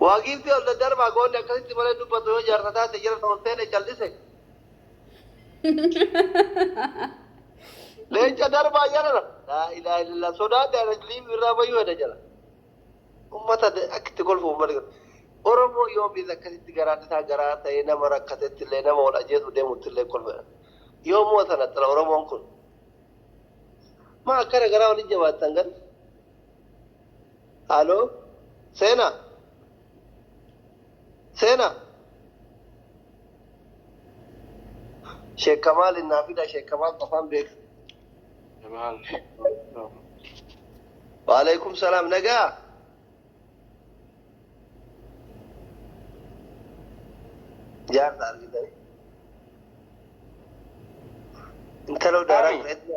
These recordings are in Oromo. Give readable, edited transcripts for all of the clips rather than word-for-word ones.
Waa giiftii ol daddarbaa goonni akkasitti malee dubbatu yoo jaarsa taate jala ol seene callise. Leenca darbaa jala laa ilaaha illallah sodaadhe ana liif irraa bayyuu heda jala. Ummata akkitti kolfu uummanni kun. Oromoo yoomiis akkasitti garaan isaa garaa ta'ee nama rakkatetti illee nama wal ajeesu deemutti illee kolfedha. Yoomuu sana xala Oromoon kun. Maa akkana garaa waliin jabaattan gan? Haaloo? Seenaa? Seenaa? Sheek Kamaal innaa fida Sheek Kamaal qofaan beeka. Jamaal. Waalaikum salaam nagaa. Jaarsa argitanii. Intaloo daaraa Ami. fudhatti.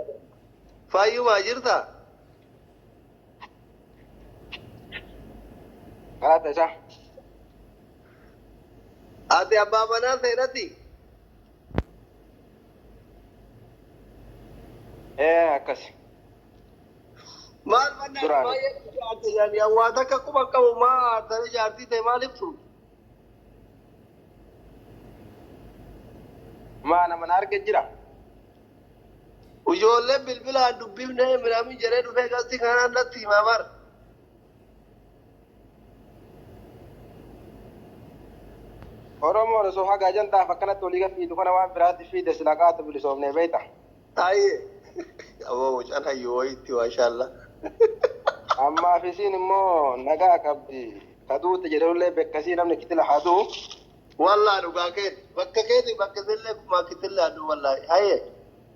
Fayyumaa jirtaa? Galata isaa. Ati abbaa manaa seenati? Ee akkas. Maal mannaa Duraani. baay'ee jaarte yaani waan takka quba qabu maa aartanii jaartii ta'e maal ibsu? Maa nama na arge jira. Ijoolleen bilbilaan dubbifnee minaamin jedhee dhufee galti kanaan natti himaa bara. Oromoon osoo haga ajandaaf akkanatti olii gad fiidu kana waan biraatti fiide sila qaata bilisoomnee beekta. Ayyee. Aboo mucaan hayyuu wayiitti maashaallah. Ammaaf isiin immoo nagaa qabdi. Kaduutti jedhanullee bekkasii namni kitila haa du'u. Wallaa dhugaa keeti. Bakka keeti bakka isillee kumaa kitillee aduu wallaahi. Hayyee.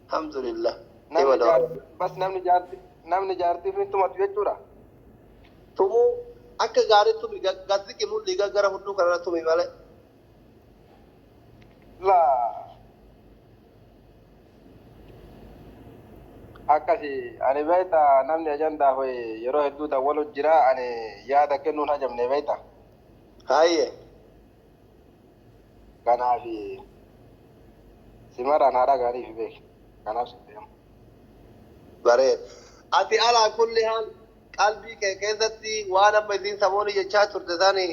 Alhamdulillah. Namni jaartii bas namni jaartii namni jaartii fi tumatu jechuudha. Tumuu akka gaarii tumi gad siqi mul'ii gara hudduu kanarra tumi malee. Laa akkasi ani beekta namni ajandaaf yeroo hedduu dawwalu jira ani yaada kennuun hajamne beekta. Hayyee. Kanaaf simarraan haadha gaariif beeki. Kanaaf si deema. Bareeda. Ati alaa kulli haal qalbii kee keessatti waan amma isiin samoonni jechaa turte sani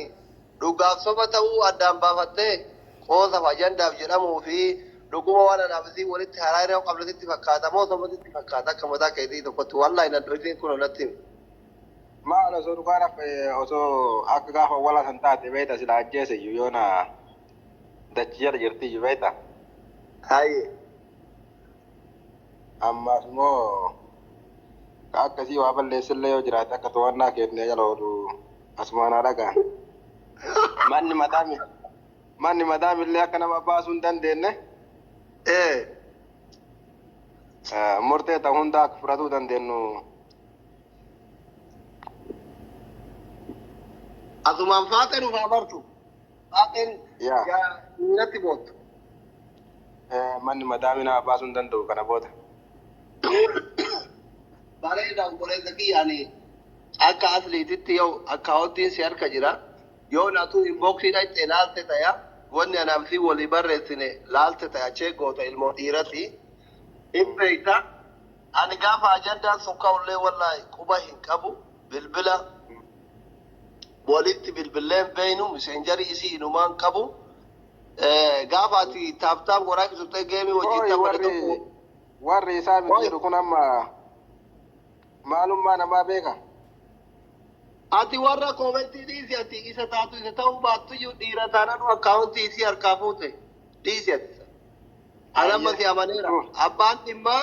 dhugaaf soba ta'uu addaan baafattee qoosaaf ajandaaf jedhamuu fi dhuguma waan anaaf isiin walitti haraaree qabdu sitti fakkaata moo soba sitti fakkaata akka mataa keetii tokkotti wallaahi nan dhoysiin kun natti himi. Maal osoo dhugaadhaaf osoo akka gaafa awwalaa san taate beekta sila ajjeese iyyuu yoona dachii jala jirti iyyuu beekta. Hayyee. Ammaaf immoo ka akkasii waa balleessellee yoo jiraate akka to'annaa keenya jala oolu asumaan haa dhagaan. Manni madaami manni madaamillee akka nama baasuu hin dandeenye murtee ta'u hunda akka fudhatuu dandeenyu. Asumaan faaxee nuuf haa bartu. Faaxeen Yaa yaa dhiiratti boottu. Manni madaamii nama baasuu hin danda'u kana booda. Bareeda obboleessa kiyya ani akka asliititti yoo akkaawuntiin si harka jira yoo natu inboxii dhaqxe laalte taya wanni anaaf si walii barreessine laalte taya check goota ilmoo dhiirati hin beekta ani gaafa ajandaan sun ka'ullee wallaahi quba hin qabu bilbila walitti bilbillee hin beeynu messengerii isii inumaan qabu gaafa ati tap tap godhaa turtee geemii wajjin Hooyi taphanne warri tokko warri isaa miti hooyi jedhu kun amma maalummaa namaa beeka. Ati warra koomentii dhiisi ati isa taatu isa ta'uu baattuyyuu dhiira taanaan akkaawuntii isii harkaa fuute dhiisi ati. Ani amma si amaneera. Abbaan dhimmaa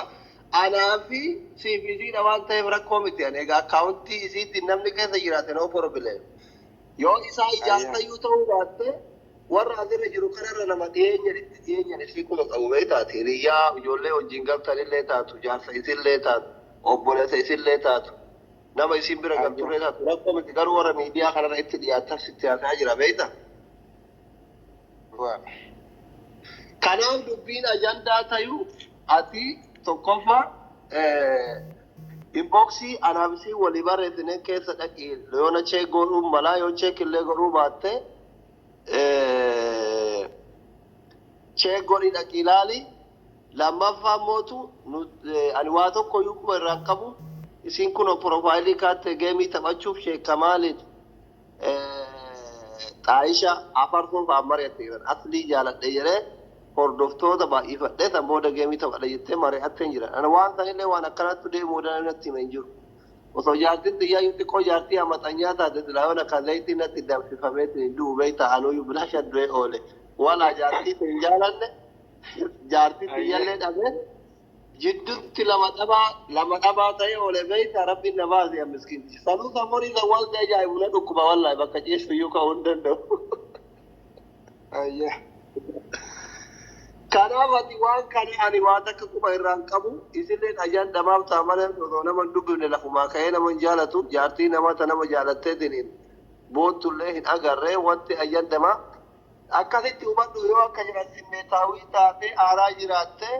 anaa fi siif isiidha waan ta'eef rakkoo miti. Ani egaa akkaawuntii isiitti namni keessa jiraate no problem. Yoo isaa ijaarsayyuu ta'uu baatte warra asirra jiru kanarra nama dhiyeenyan itti dhiyeenyan isii quba qabu beektaati. Hiriyyaa ijoollee wajjin galtanillee taatu, jaarsa isillee taatu, obboleessa isillee taatu, nama isin bira galtullee taatu rakkoo miti garuu warra miidiyaa kanarra itti dhiyaatan sitti haasaa jira beektaa. Kanaaf dubbiin ajandaa tayu ati tokkoffaa inboxii anaaf isii walii barreessine keessa dhaqi yoona check godhuu malaa yoo check illee godhuu baatte check godhii dhaqi ilaali. Lammaffaa mootu ani waa tokko iyyuu quba irraa hin qabu. Isiin kun profile kaatte geemii taphachuuf sheekka maaliin Xaayisha afarsoo fa'aa mari'atte jiran aslii jaaladhe jedhee hordoftoota baay'ifadhee san booda geemii taphadha jettee mari'attee hin jiran. Ana waan sanillee waan akkanatti deemuu danda'u natti hima hin jiru. Osoo jaartiin xiyyaayyuu xiqqoo jaartii amaxanyaa taate silaa yoon akka zayitii natti danfifameetiin hin du'u beektaa anuyyuu bilaasha du'ee oole. Walaa jaartii hin jaalanne jaartii xiyyallee dhabee jidduutti lama dhabaa ta'ee oole beektaa rabbiin na baase miskiintichi. Sanuu samorii san waan ajaa'ibu na dhukkuba wallaahi bakka ciisu iyyuu ka'uu hin danda'u. Ayyee. Kanaaf ati waan kana ani waan takka quba irraan qabu isillee ayyaan dhamaaf ta'a malee osoo nama hin dubbifne lafumaa ka'ee nama hin jaalatu jaartii namaa ta nama jaalatteetiin boottullee hin agarree wanti ayyaan dhamaa akkasitti hubadhu yoo akka jedhan simmeetaawii taatee aaraa jiraatte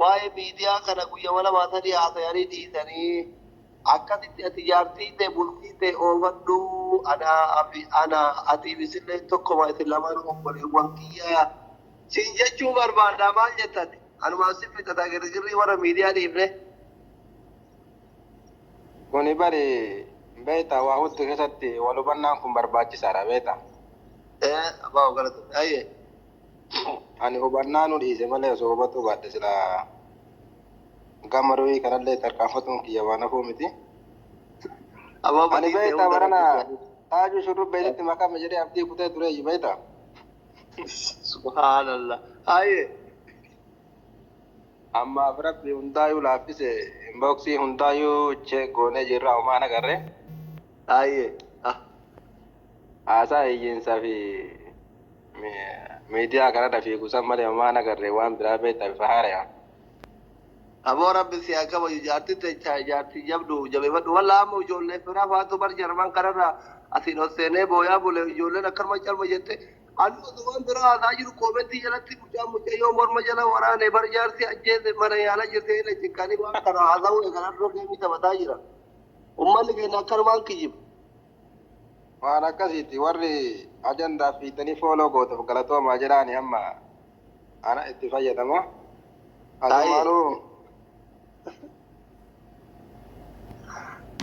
waa'ee miidiyaa kana guyyaa 2 3 haasayanii dhiisanii akkasitti ati jaartii ta'e bultii ta'e oofadhu ana ati isillee tokkoma isin lamaan obboleewwan kiyyaa siin jechuu barbaada maal jettati anumaan si fixata girgirrii warra miidiyaa dhiifne. Kuni bari beektaa waa hundi keessatti wal hubannaan kun barbaachisaadha beektaa. Ee abbaa galata ayyee. Ani hubannaa nu dhiise malee osoo hubatuu baadhe silaa gama ruhii kanallee tarkaanfatuun kiyya waan hafuu miti. Abbaa Ani badii ta'e beektaa hunda barana rabbi. taajuu shurrubbee isitti makame jedhee abdii kutee tureeyyu beektaa. Subhaanallah. Ayyee. Ammaaf rabbi hundaayyuu laaffise inboxii hundaayyuu check goonee jirra homaan agarre. Ayyee. Ah. Haasaa hiyyeessaa fi miidiyaa kanarra fiigu san malee homaan agarre waan biraa beektaa bifa haaraya. Aboo rabbi si haa kabaju jaartii teechaa jaartii jabdu jabeeffadhu walla amma ijoollee firaa faatu bar jarman kanarra asiin ol seenee booyaa bule ijoolleen akkanuma calma jette ani osoo waan biraa haasaa jiru commentii jalatti mucaa mucayyoo morma jala waraane bar jaarsi ajjeese mana yaala jirte ila ciqqanii waan kana haasa'uu eegalan geemii taphataa jira. Uummanni keenya akkanumaan kijiba. Waan akkasiiti warri ajandaa fiitanii follow gootuuf galatoomaa jedhaani amma ana itti fayyadama. Asumaanuu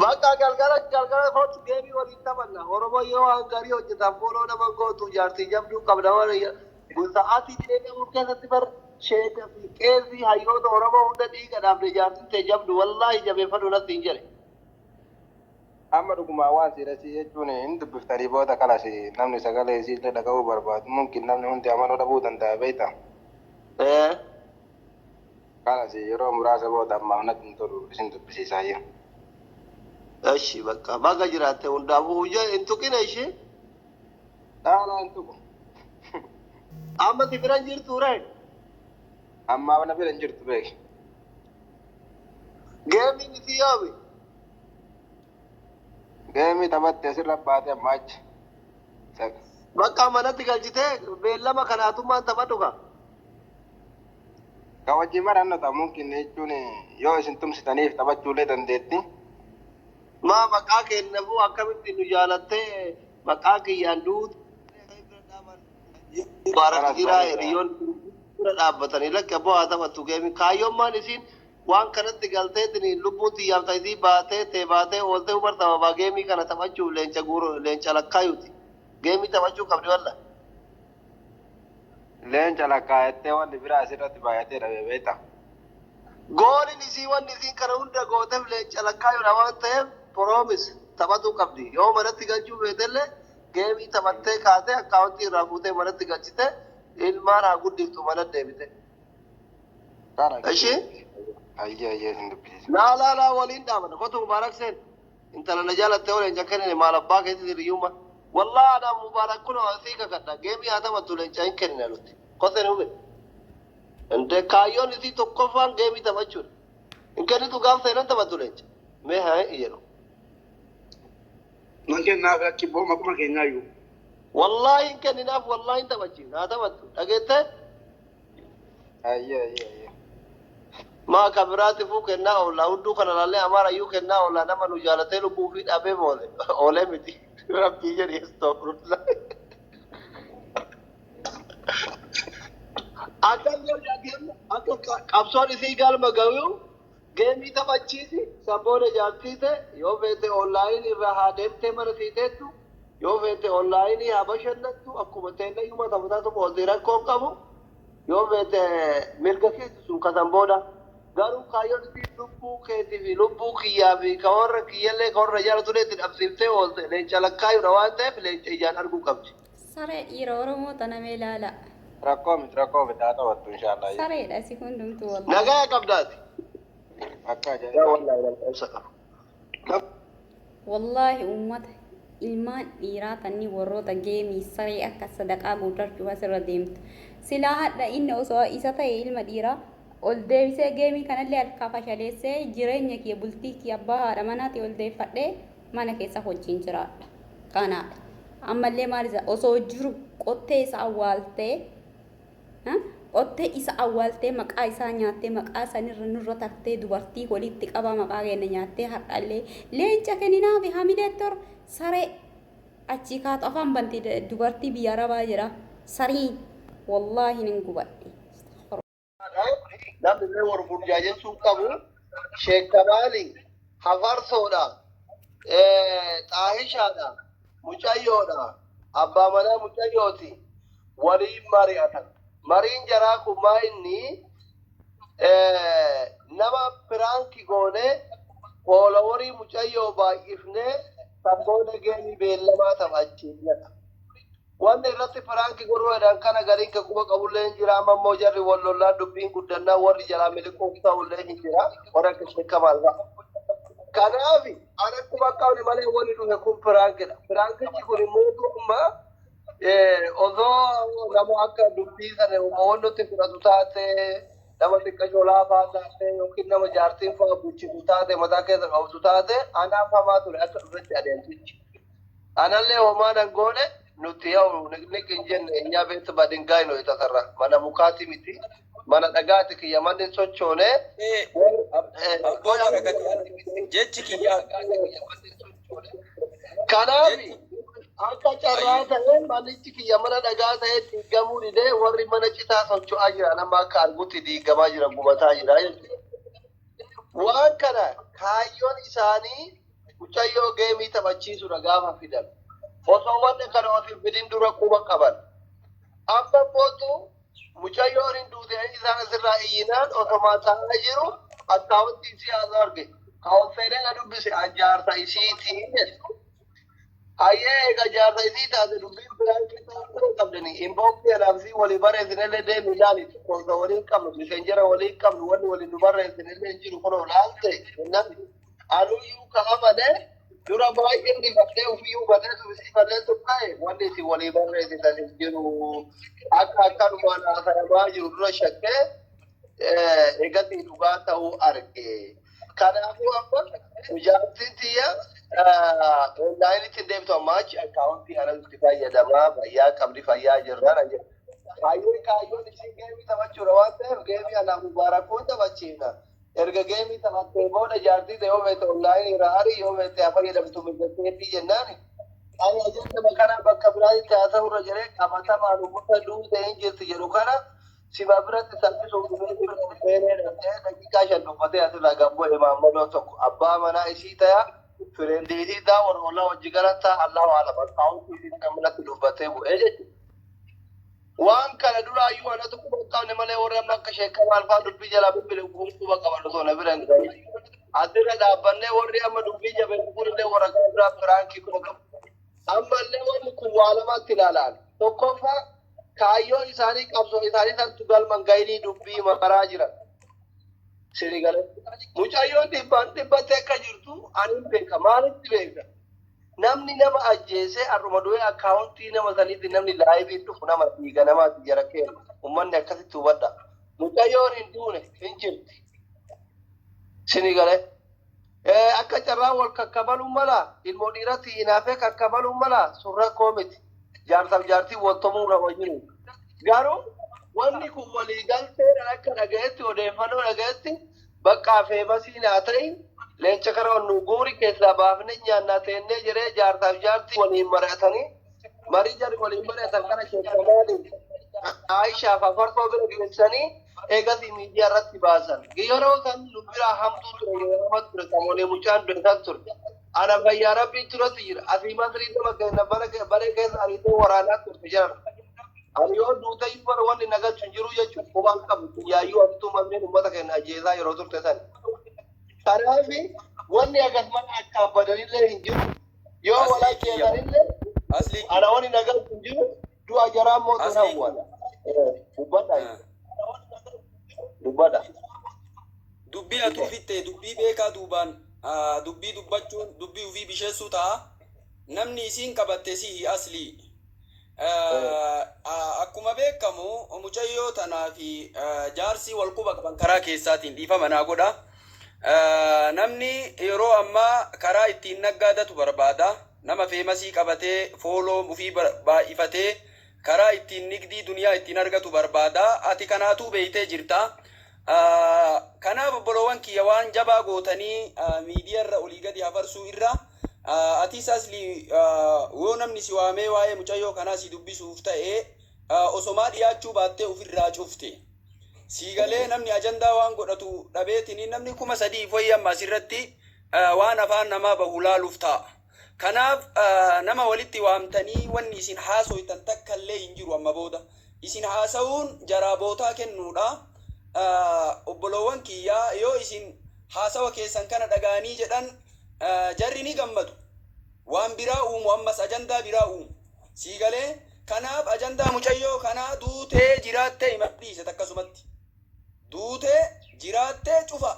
Bakka galgala galgala kootu geemii waliin taphanna. Oromoo yoo waan gaarii hojjetan follow nama gootu jaartii jabduu qabna waan sa'aatii jireenya keessatti bar sheeka fi qeesii hayyoota Oromoo hunda dhiiga dhaabde jaartiin ta'e jabdu wallaahi jabeeffadhu natti hin jedhe. Amma dhugumaa waan siirasii jechuun hin dubbiftanii booda kalas namni sagalee isii illee dhaga'uu barbaadu mumkin namni hundi amanuu dhabuu danda'a beekta. Ee. Kalas yeroo muraasa booda ammaaf natti hin tolu isin dubbisiisaa jira. Eshi bakka baga jiraatte hundaafuu hojii hin tuqine ishee. Dhaalaa hin tuqu. Amma si bira jirtu ree. Ammaaf na bira hin jirtu beeki. Geemiin isii yoomi? Geemii taphatte asirra baatee amma achi. Bakka manatti galchitee beellama kanaatummaan taphadhu ka. Ka wajjin marannu ta'a mumkin jechuun yoo isin tumsitaniif taphachuullee dandeetti. Maa maqaa kennafuu akkamitti nu jaalattee maqaa kiyyaan duutu Mubarak jira hiriyoon bira dhaabbatanii lakki abboo haa taphattu geemi kaayyoon isiin waan kanatti galteetiin lubbuun xiyyaaf ta'isii baatee tee baatee ooltee hubar sababaa geemii kana taphachuuf leenca guuru leenca lakkaayuti geemii taphachuu qabdi walla. Leenca lakkaayattee wanni biraa asirratti baay'atee dhabe beekta. Gooliin isii wanni isiin kana hunda gooteef leenca lakkaayuudha waan ta'eef promise taphatuu qabdi yoo manatti galchuu feetellee geemii taphattee kaatee accountii irraa fuutee manatti galchite ilmaan haa guddiftu mana deebite. Ishee? Ayyee ayyee isin dubbisiisa. Laa laa laa waliin dhaabata kotu Mubaarak seen intala na jaalattee waliin kennine maal abbaa keessa hiriyyummaa. Wallaa ana Mubaarak kun asii kakadha geemii haa taphattu leenca hin kennine nuti koseen hube. Inde kaayyoon isii tokkoffaan geemii taphachuudha. Hin kennitu gaaf seenan taphattu leenca. Mee haa jedhu. Nan kennaaf achi boo maquma keenyaayyuu. Wallaahi hin kenninaaf wallaahi hin taphachiifne haa taphattu dhageettee. Ayyee ayyee ayyee. Maa ka biraatiifuu kennaa oollaa hudduu kana laallee amaarayyuu kennaa oollaa nama nu jaalatee lubbuu fi dhabee moole oolee miti rabbii jedhi astagfirullah. Akkam jedhu akka qabsoon isii galma gahu geemii taphachiisi sabboona jaarsiise yoo feete onlineii irraa haa deemtee mana siiteettu Yoo feete onlaayinii haa bashannantu akkuma teellayyuma taphataatu oolti rakkoo hin qabu. Yoo feete mirga keeti sun kasan booda. Garuu kaayyoon isii lubbuu keetii fi lubbuu kiyyaa fi ka warra kiyyallee ka warra jaalatullee itti dhabsiiftee oolte leenca lakkaayuudha waan ta'eef leenca ijaan arguu qabdi. Saree dhiira Oromoo tana mee ilaala. Rakkoo miti rakkoo miti haa taphattu inshaallah. Sareedha si hundumtuu wallahi. Nagaya qabdaati. Akka Yaa ajaa'ibaa. wallaahi nama obsa qaba. Wallaahi ummata ilmaan dhiiraa tanni warroota geemii saree akka sadaqaa guutarchuuf asirra deemtu. Silaa hadha inni osoo isa ta'e ilma dhiiraa ol deebisee geemii kanallee harkaa fashaleessee jireenya kiyya bultii kiyya abbaa haadha manaati ol deeffadhee mana keessa wajjin jiraadha. Kanaadha. Ammallee maal isa osoo jiru qottee isa awwaaltee Qottee isa awwaaltee maqaa isaa nyaattee maqaa sanirra nurra tartee dubartii walitti qabaa maqaa keenya nyaattee har'allee leenca kenninaafi hamilee tor saree achii kaatu afaan banti dubartii biyya arabaa jira sariin wallaahi nin gubadhe. Namni illee wal burjaajessuu qabu. Sheek Kamaali hafarsoodha, xaahishaadha, mucayyoodha, abbaa manaa mucayyooti waliin mari'atan. Mariin jaraa kun maa inni nama piraanki goone fooloworii mucayyoo baay'ifnee san booda geemii beellamaa taphachiifnedha. Wanni irratti piraanki godhuu jedhan kana gariin ka quba qabullee hin jira. Amma immoo jarri wal lollaan dubbiin guddannaan warri jalaa miliquuf ta'ullee hin jira. Warra akka Sheek Kamaal fa'a. Kanaaf an akkuma qabne malee wanni dhufe kun piraankidha. Piraankichi kun immoo amma osoo nama akka dubbii sana wannutti fudhatu taate nama xiqqashoo laafaa taate yookiin nama jaartiin fa'a bulchitu taate mataa keessa qabdu taate anaaf hamaa ture akka dhufetti adeemsichi. Anallee homaa nan goone nuti yaa'u niqniq hin jenne እኛ ቤት በድንጋይ ነው የተሰራ mana mukaati miti mana dhagaati kiyya manni hin sochoone. Abboo barakati jechi kiyya Kanaaf akka carraa ta'e manichi kiyya mana dhagaa ta'e diigamuu didee warri mana citaa socho'aa jira nama akka argutti diigamaa jira gubataa jira jechuudha. Waan kana kaayyoon isaanii mucayyoo geemii taphachiisuudha gaafa fidan. Osoo wanni kana of hin fidin dura quba qaban. Amma mootu mucayyoon hin duute isaan asirraa iyyinaan osomaa taa'aa jiru akkaawuntii isii haasa'u arge. Kaawwan na dubbise an jaarsa isiitii jedhe. Hayyee egaa jaarsa isii taate dubbiin biraan ta'uu qabdanii inboxii anaaf walii barreessinellee deemi ilaali tokko waliin qabnu miseenjera waliin qabnu wanni waliin nu barreessinellee hin jiru kunoo laalte jennaan anuyyuu ka amane dura baay'een rifadhee ofiyyuu barreessu isii barreessu ka'e wanni isin walii barreessitan hin jiru akka akkanumaan haasayamaa jiru dura shakkee eegatti dhugaa ta'uu arge. Kanaafuu amma jaartiin tiyya onlaayinitti deemtu amma achi akkaawuntii anatti fayyadamaa fayyaa qabdi fayyaa jirra na jedha. Kaayyoon kaayyoon ishee geemii taphachuudha waan ta'eef geemii anaa mubaarakuun taphachiifna. Erga geemii taphattee booda jaartii ta'e yoo feete onlaayinii irraa arii yoo feete haa fayyadamtu mijateetii jennaani. Ani ajajama kana bakka biraatti haasa'u irra jedhee qabatamaan uummata duutee hin jirti jedhu kana sima biratti salphisuuf dhufee dhufee daqiiqaa shan dubbatee asirraa gabboo imaammadoo tokko abbaa manaa isii ta'a fireendi isii ta'a warra ollaa wajji galan ta'a allahu alam akkaawuntii isii kan biratti dubbatee bu'ee jechuudha. Waan kana duraayyuu anatu quba hin qabne malee warri amma akka sheekama alfaa dubbii jalaa bilbile kun quba qaban osoo na bira hin gahin. Asirra dhaabbannee warri amma dubbii jabeessu kunillee warra gara biraa piraankii quba qabu. Ammallee wanni kun waa lamatti ilaalaan. Tokkoffaa kaayyoo isaanii qabsoo isaanii santu galman gahanii dubbii maraa jiran. Sirrii galee. Mucayyoon dhibbaan dhibbatti akka jirtu ani hin beeka. Maalitti beeka? Namni nama ajjeesee har'uma du'ee akkaawuntii nama saniitti namni laayivii dhufu nama dhiiga namaati jara keenya. Uummanni akkasitti hubadha. Mucayyoon hin duune hin jirti. Sirrii galee. Akka carraa wal kakkabaluun mala ilmoo dhiiratti hinaafee kakkabaluun mala sun rakkoo miti. Jaarsaaf jaartiin wal tomuu qaba jiru. Garuu wanni kun walii galteedhaan akka dhagayetti odeeffannoo dhagayetti bakka feemasii naa ta'in leenca kana nu guuri keessaa baafnee nyaannaa teennee jedhee jaarsaaf jaartii waliin mari'atanii marii jarri waliin mari'atan kana sheekamaaliin Aayishaaf afarsoo bira geessanii eegasii miidiyaa irratti baasan. Yeroo san nu biraa hamtuu ture yeroo ture samoonee mucaan du'e san ture. Ana fayyaa rabbii turatti jira. Asii masrii nama kenna bara bara keessa ariitee waraanaa turte jedhan. Ani yoo duute iyyuu bara wanni nagalchu hin jiru jechuun qubaan qabu. Yaayyuu asituu manneen uummata keenya ajjeesaa yeroo turte san. Kanaaf wanni akkasumas akka badanillee hin jiru. Yoo Aslii wal kiyya. ajjeesanillee Aslii ana wanni nagalchu hin jiru. Du'a jaraa mootu Aslii. hawwana. Dubbadha. Dubbadha. Dubbii atuu fitte dubbii beekaa duubaan dubbii dubbachuun dubbii ofii bisheessuu ta'a. Namni isiin qabatte sihi aslii. Akkuma beekamu mucayyoo tanaa fi jaarsi wal quba qaban karaa keessaatiin dhiifama naa godha. Namni yeroo ammaa karaa ittiin naggaadatu barbaada. Nama famous qabatee follow ofii baay'ifatee karaa ittiin nigdii duniyaa ittiin argatu barbaada. Ati kanaatuu beeytee jirta. Kanaaf obboloowwan kiyya, waan jabaa gootanii miidiyaa irra olii gadi hafarsuu irra, atis asli yoo namni si waamee waa'ee mucayyoo kanaa si dubbisuuf ta'e osomaa dhiyaachuu baattee ofirraa cufte. Siigalee namni ajandaa waan godhatu dhabeetini namni 3000 foyii amma asirratti waan afaan namaa bahu laaluuf ta'a. Kanaaf nama walitti waamtanii wanni isin haasoytan takka illee hin jiru amma booda. Isin haasa'uun jaraa bootaa kennuudha. Obboloowwan kiyyaa, yoo isin haasawa keessan kana dhaga'anii jedhan jarri ni gammadu. Waan biraa uumu, ammas ajandaa biraa uumu. Siigalee kanaaf ajandaa mucayyoo kanaa duutee jiraattee hima dhiise akkasumatti. Duutee jiraattee cufa.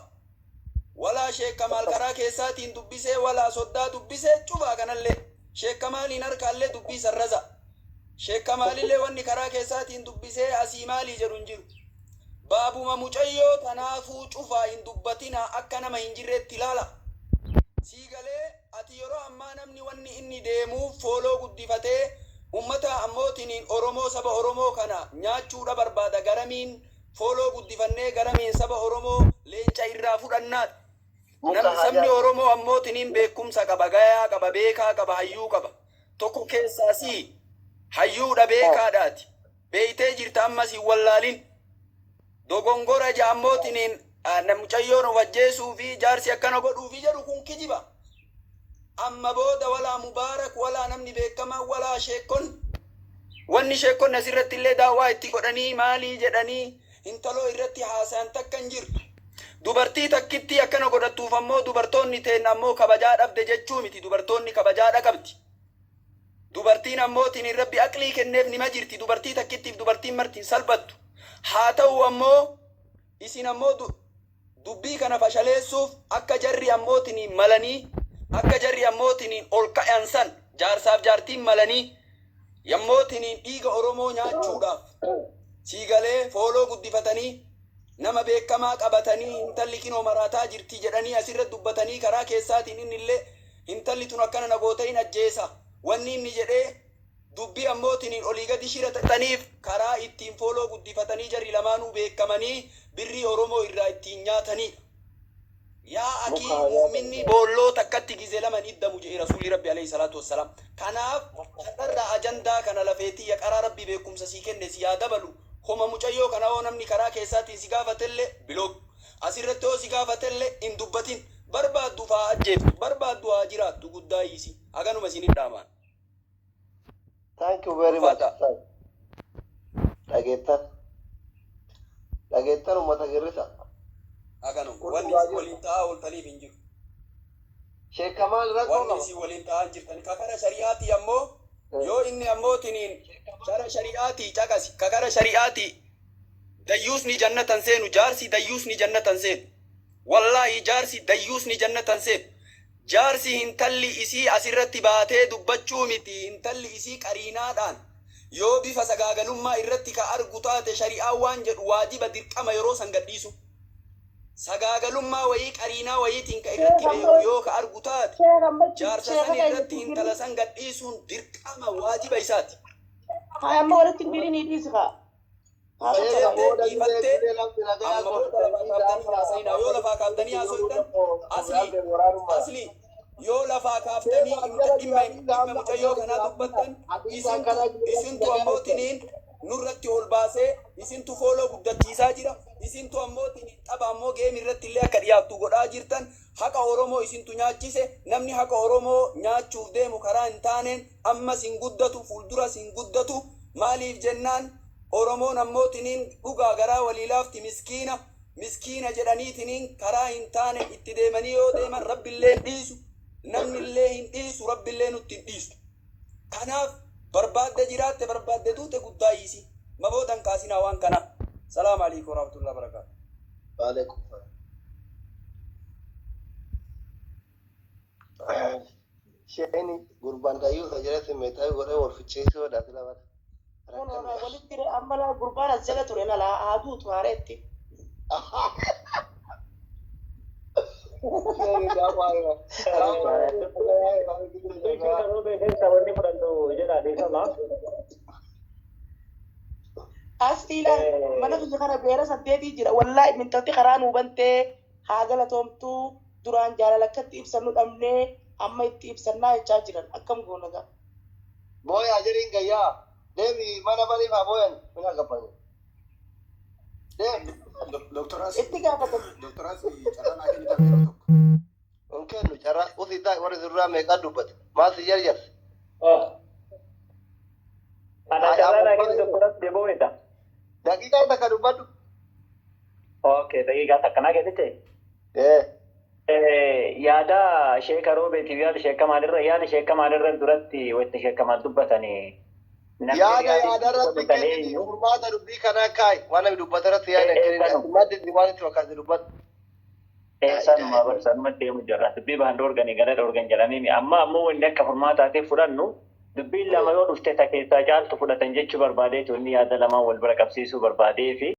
Walaa sheekamaal karaa keessaatiin dubbisee, walaa soddaa dubbisee cufa kanallee. Sheekamaaliin harkaallee dubbii sarraza. Sheekamaalillee wanni karaa keessaatiin dubbisee asii maalii jedhu hin jiru. Baabuma mucayyoo tanaafuu cufaa, hin dubbatina, akka nama hin jirreetti ilaala. Siigalee ati yeroo ammaa namni wanni inni deemuuf follow guddifatee ummata ammootiin Oromoo, saba Oromoo kana nyaachuudha barbaada. Garamiin follow guddifannee garamiin saba Oromoo leenca irraa fudhannaadha. Sabni Oromoo ammootiin beekumsa qaba, gayaa qaba, beekaa qaba, hayyuu qaba. Tokko keessaa si hayyuudha, beekaadhaati. Beeytee jirta, ammas hin wallaalin. Dogongora jaammootiin mucayyoon of ajjeesuu fi jaarsi akkana godhuu fi jedhu kun kijiba. Amma booda walaa Mubaarak, walaa namni beekamaa, walaa sheekon, wanni sheekonni asirratti illee daawwaa itti godhanii maalii jedhanii intaloo irratti haasayan takka hin jirtu. Dubartii takkitti akkana godhattuuf ammoo dubartoonni teenna ammoo kabajaa dhabde jechuu miti. Dubartoonni kabajaadha qabdi. Dubartiin ammootiin rabbi aqlii kenneef nima jirti. Dubartii takkittiif dubartiin marti hin salphattu. Haa ta'u ammoo isin ammoo dubbii kana fashaleessuuf akka jarri ammootiin malanii, akka jarri ammootiin ol ka'an san jaarsaaf jaartiin malanii yammootiin dhiiga Oromoo nyaachuudhaaf siigalee follow guddifatanii nama beekamaa qabatanii intalli kinoo maraataa jirti jedhanii asirra dubbatanii karaa keessaatiin inni illee intalli tun akkana na goota hin ajjeesa wanni inni jedhee dubbii ammootiin olii gadi shira xaxaniif karaa ittiin follow guddifatanii jarri lamaanuu beekamanii birrii Oromoo irraa ittiin nyaatanidha. Yaa akii, mu'minni boolloo takkatti gize lama hin iddamu jedhe Rasuulli Rabbi alayhi salaatu wassalaam. Kanaaf kanarraa ajandaa kana lafeetii karaa Rabbi beekumsa sii kenne si yaa dabalu. Homa mucayyoo kana hoo namni karaa keessaatiin si gaafatellee block. Asirratti hoo si gaafatellee hin dubbatin. Barbaaddu faa ajjeeftu, barbaaddu haa jiraattu, guddaa hiisi. Haganuma isin hin dhaamaan. Thank you very much. Ulfaata. Dhageettan. Dhageettan, uummata girrisa. Haganuma. Wanni isin waliin ta'aa ooltaniif hin jiru. Sheekamaal rakkoo Wanni qaba. isin waliin ta'aa hin jirtan. Kakara shari'aatii ammoo yoo inni ammootiniin kara shari'aatii caqasi, kakara shari'aatii dayyuusni jannatan seenu, jaarsi dayyuusni jannatan seenu, wallaahi jaarsi dayyuusni jannatan seenu. Jaarsi hintalli isii asirratti baatee dubbachuu miti, hintalli isii qariinaadhaan yoo bifa sagaagalummaa irratti ka argu taate shari'aan waan jedhu waajiba, dirqama yeroo san gadhiisu. Sagaagalummaa wayii qariinaa wayiitiin ka irratti beeku yoo ka argu taate jaarsa san irratti intala san gadhiisuun dirqama, waajiba isaati. Haa, amma walitti hin dirinii, dhiisi kaa. Haa. Jettee dhiifattee amma booda lafaa kaaftanii haasa'inaa. Yoo lafaa kaaftanii haasoytan, asli asli, yoo lafaa kaaftanii dhimma mucayyoo kanaa dubbattan, isintu ammootiniin nurratti ol baasee isintu follow guddachiisaa jira. Isintu ammootiniin tapha ammoo game irratti illee akka dhiyaattu godhaa jirtan. Haqa Oromoo isintu nyaachise. Namni haqa Oromoo nyaachuuf deemu karaa hin taaneen ammas hin guddatu, fuulduras hin guddatu. Maaliif jennaan Oromoon ammootiniin dhugaa garaa walii laafti, miskiina miskiina jedhaniitiniin karaa hin taane itti deemanii yoo deeman Rabbillee hin dhiisu, namnillee hin dhiisu, Rabbillee nutti hin dhiisu. Kanaaf barbaadde jiraatte barbaadde duute guddaa hiisi. Ma boodan kaasinaa waan kanaa. Salaamu alaikum warahmatullahi wabarakatuh. Waalaikum salaam. Isheen gurbaan dayyuu isa jala simmeetaa godhee wal ficheessuu dha sila bara. Kun walitti amma laa gurbaan as jala ture lala haa duutu haareetti. Dubbii keessa wanni fudhannu jedha dhiifama. Astiilaan mana kiyya kana beera saddeetii jira. Wallaahi mintalti karaa nuu bantee haa galatoomtuu duraan jaalala akkatti ibsannu dhabnee amma itti ibsannaa jechaa jiran akkam goona gaa. Booyaa jedhiin gayyaa. Deemi mana baniif haa booyan. Mina gabbani. Deemi. Doktoraas Itti gaafatamu. doktoraas carraa naa kennitaa yeroo tokko. Hin kennu carraa usii taa'e warri sirraa meeqaa dubbate. Maal si jarjarse? Ana carraa naa kennu doktoraas deeboo Daqiiqaa takka dubbadhu. Okay, daqiiqaa takka naa kennite. Ee. Yaada sheeka roobeetiif yaada sheeka maalirra yaada sheeka maalirra duratti wayita sheeka maal dubbatanii. Yaada yaada irratti kenniti furmaata dubbii kanaa kaa'i. Waan namni dubbata irratti yaada kenniti. Maddi waan itti fakkaate dubbadhu. Sanuma barsanuma deemu jirra. Dubbii bahan dhoorganii gara dhoorgan jedhamee amma ammoo wanni akka furmaataatiif fudhannu dubbiin lama yoo dhufte ta keessaa caaltu fudhatan jechuu barbaadeetu inni yaada lamaan wal bira qabsiisuu barbaadee fi.